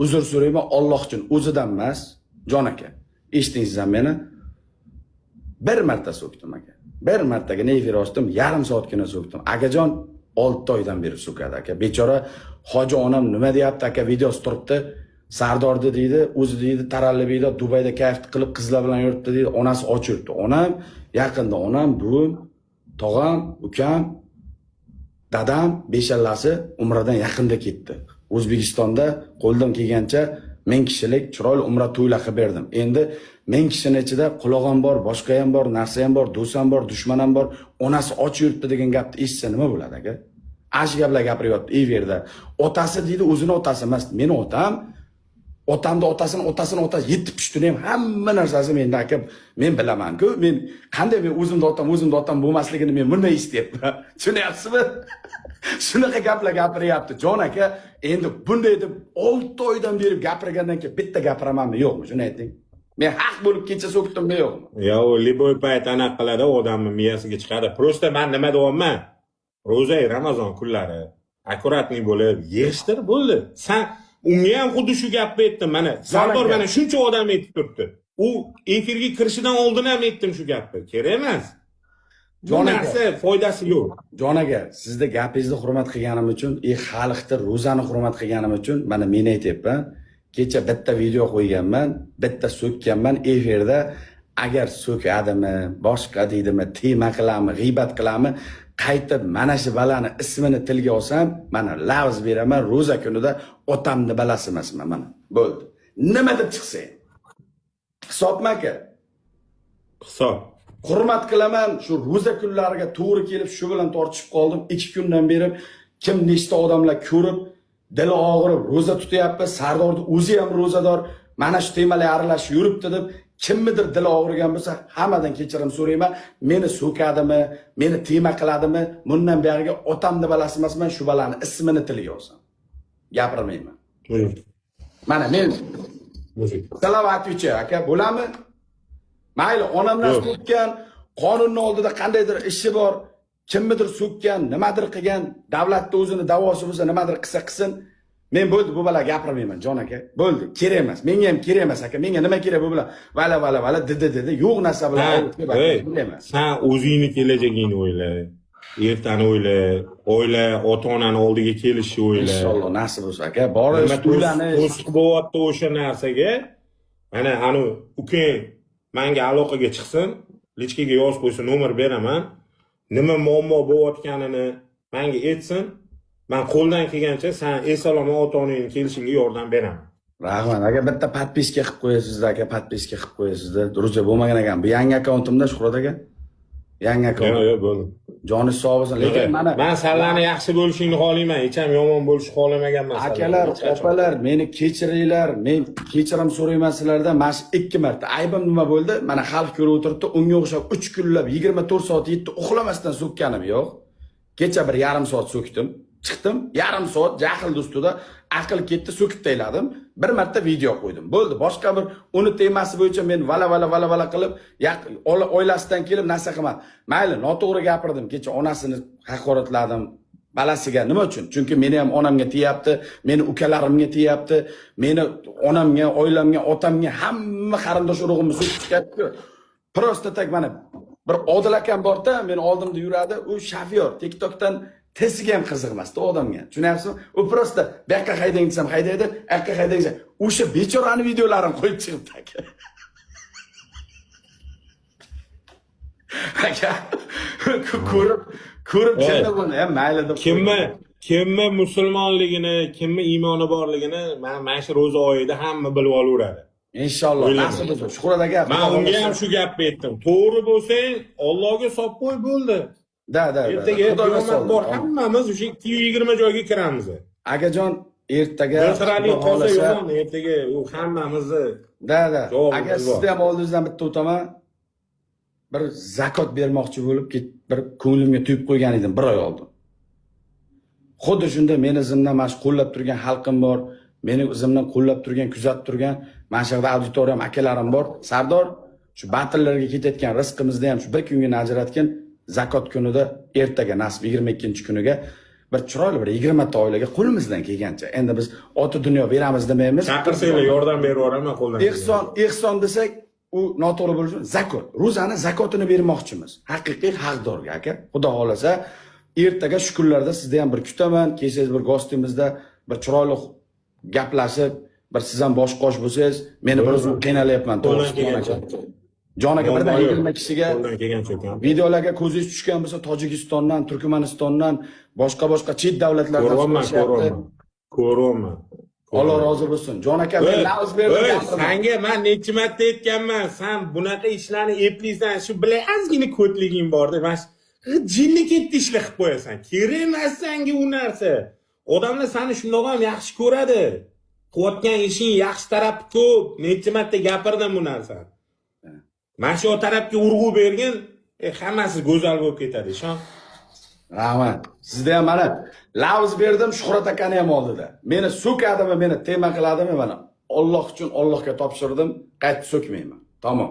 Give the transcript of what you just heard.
Uzr so'rayman Alloh uchun, o'zidan emas, jon aka. Eshiting siz ham meni. Bir marta so'kdim aka. Bir martagina efir ochdim, yarim soatgina so'kdim. Akajon 6 oydan beri so'kadi aka. Bechora hoji onam nima deyapti aka, videosi turibdi. Sardorni deydi, o'zi deydi, Tarallibekda Dubayda kayf qilib qizlar bilan yuribdi deydi, onasi och yuribdi. Onam yaqinda onam, buvim, tog'am, ukam, dadam beshalasi umradan yaqinda ketdi. O'zbekistonda qo'ldan kelgancha 1000 kishilik chiroyli umra to'ylar qilib berdim. Endi 1000 kishini ichida quloq ham bor, boshqa ham bor, narsa ham bor, do'st ham bor, dushman ham bor. Onasi och yuribdi degan gapni eshitsa nima bo'ladi aka? Ana shu gaplar gapiryapti efirda. Otasi deydi, o'zini otasi emas, meni otam, otamni otasini otasini otasi yetti pushtini ham hamma narsasi menda aka. Men bilaman-ku, men qanday, men o'zimni otam o'zimni otam bo'lmasligini men bunday eshityapman. Tushunyapsizmi? Shunaqa gaplar gapiryapti jon aka. Endi bunday deb 6 oydan beri gapirgandan keyin bitta gapiramanmi yo'qmi, shuni ayting. Men haq bo'lib kecha so'kdimmi yo'qmi? Yo, u любой payt anaqa qiladi, odamni miyasiga chiqadi. Просто man nima deyapman? Ro'za, Ramazon kunlari аккуратный bo'lib, yig'ishtir bo'ldi. San unga ham xuddi shu gapni aytdim. Mana Sardor aka. mana shuncha odam aytib turibdi. U efirga kirishidan oldin ham aytdim shu gapni. Kerak emas. Bu Jon aka. narsa foydasi yo'q. Jon aka, sizni gapingizni hurmat qilganim uchun, xalqni ro'zani hurmat qilganim uchun mana men aytyapman. Kecha bitta video qo'yganman, bitta so'kkanman efirda. Agar so'kadimi, boshqa deydimi, tema qiladimi, g'iybat qiladimi, qaytib mana shu balani ismini tilga olsam, mana lavz beraman, ro'za kunida otamni balasi emasman mana. Bo'ldi. Nima deb chiqsa ham. Hisobmi aka? Hisob. Hurmat qilaman, shu ro'za kunlariga to'g'ri kelib shu bilan tortishib qoldim. 2 kundan beri kim nechta odamlar ko'rib, dili og'rib ro'za tutyapti, Sardorni o'zi ham ro'zador, mana shu temalar aralashib yuribdi deb kimnidir dili og'rigan bo'lsa, hammadan kechirim so'rayman. Meni so'kadimi, meni tema qiladimi, bundan buyog'iga otamni balasi emasman, shu balani ismini tilga olsam gapirmayman. Mana men Salavatvich aka bo'ladimi? Mayli, onamdan Yo'q. so'kkan, qonunni oldida qandaydir ishi bor, kimnidir so'kkan, nimadir qilgan, davlatni o'zini da'vosi bo'lsa, nimadir qilsa qilsin. Men bo'ldi, bu bilan gapirmayman, jon aka. Bo'ldi, kerak emas. Menga ham kerak emas aka. Menga nima kerak bu bilan? Vala vala vala didi didi, yo'q narsa bilan Ha, olib hey, kerak emas. San o'zingni kelajagingni o'yla. Ertani o'yla, oila, ota-onani oldiga kelishni o'yla. Inshaalloh nasib bo'lsa aka, borish, Nima uylanish. to'siq bo'lyapti o'sha narsaga. Mana anu ukang manga aloqaga chiqsin, личка ga yozib qo'ysin, nomer beraman. Nima muammo bo'layotganini manga aytsin. Man qo'ldan kelgancha san eson-omon ota-onangni kelishingga yordam beraman. Rahmat aka, bitta подписка qilib qo'yasiz aka, подписка qilib qo'yasiz-da. Друзья bo'lmagan ekan. Bu yangi akkauntimda Shuhrat aka. Yangi akkaunt. Yo'q, yo'q, bo'ldi. Joni sog' bo'lsin, lekin mana Man sanlarni yaxshi bo'lishingni xohlayman, hech ham yomon bo'lishni xohlamaganman. Akalar, hech qachon. opalar, meni kechiringlar. Men kechirim so'rayman sizlardan. Mana shu 2 marta aybim nima bo'ldi? Mana xalq ko'rib o'tiribdi, unga o'xshab 3 kunlab 24 soat 7 uxlamasdan so'kkanim yo'q. Kecha bir yarim soat so'kdim. Chiqdim, yarim soat jahl ustida aql ketdi, so'kib tayladim. Bir marta video qo'ydim. Bo'ldi. Boshqa bir uni temasi bo'yicha men vala vala vala vala qilib, oilasidan kelib narsa qilmadim. Mayli, noto'g'ri gapirdim. Kecha onasini haqoratladim. Balasiga nima uchun? Chunki meni ham onamga teyapti, meni ukalarimga teyapti, meni onamga, oilamga, otamga, hamma qarindosh urug'imni so'kib chiqyapti. Просто так mana bir Odil akam borda, meni oldimda yuradi, u shofyor, TikTokdan tesiga ham qiziqmasdi odamga. Tushunyapsizmi? U просто bu yoqqa haydang desam haydaydi, u yoqqa haydang desam, o'sha bechorani videolarini qo'yib chiqibdi aka. Aka, ko'rib, ko'rib jinni bo'ldi, mayli deb. Kimni musulmonligini, kimni iymoni borligini mana shu ro'za oyida hamma bilib olaveradi. Inshaalloh O'ylayman. nasib bo'lsa. Shuhrat aka, Man Xudo unga ham xohlasa. shu gapni aytdim. To'g'ri bo'lsang, Allohga solib qo'y, bo'ldi. Da. Ertaga Xudoga qiyomat soldim. bor, hammamiz o'sha 220 joyga kiramiz. Akajon, ertaga Bir xiralik Xudo qolsa xohlasa- yomon, ertaga u hammamizni Da. javobimiz Aka, bor. sizni ham oldingizdan bitta o'taman. Bir zakot bermoqchi bo'lib, bir ko'nglimga tuyib qo'ygan edim bir oy oldin. Xuddi shunda meni izimdan mana shu qo'llab turgan xalqim bor, meni izimdan qo'llab turgan, kuzatib turgan mana shu yerda auditoriyam, akalarim bor. Sardor, shu batillarga ketayotgan rizqimizni ham shu bir kungina ajratgin, zakot kunida ertaga nasib 22-kuniga Bir chiroyli bir 20 ta oilaga qo'limizdan kelgancha. Endi biz oti dunyo beramiz demaymiz. Chaqirsanglar, yordam berib yuboraman qo'ldan. Ehson, ehson desak, u noto'g'ri bo'lishi mumkin. Zakot. Ro'zani zakotini bermoqchimiz. Haqiqiy haqdorga, aka. Xudo xohlasa, ertaga shu kunlarda sizni ham bir kutaman. Kelsangiz, bir gostimizda bir chiroyli gaplashib, bir siz ham bosh qosh bo'lsangiz, meni bir o'zim qiynalyapman, Qo'ldan to'g'risi, jon kelgancha. aka. Jon aka, birdan Muammo yo'q. 20 kishiga Qo'ldan kelgancha, ukam. Videolarga ko'zingiz tushgan bo'lsa, Tojikistondan, Turkmanistondan, boshqa boshqa chet davlatlardan Ko'ryapman, so'rashyapti. ko'ryapman. Ko'ryapman. Alloh rozi bo'lsin. Jon aka, men Ey, lavz berdim. ey, gapirdim. Sanga man necha marta aytganman, san bunaqa ishlarni eplaysan, shu bilan ozgina ko'tliging borda, mana shu jinni ketdi ishlar qilib qo'yasan. Kerak emas sanga u narsa. Odamlar seni shundoq ham yaxshi ko'radi. Qilayotgan ishing yaxshi tarafi ko'p. Necha marta gapirdim bu narsani. Mana shu tarafga urg'u bergin, hammasi go'zal bo'lib ketadi, ishon. Rahmat. Sizda ham mana lavz berdim Shuhrat akani ham oldida. Meni so'kadimi, meni tema qiladimi, mana Alloh uchun Allohga topshirdim, qaytib so'kmayman. Tamom.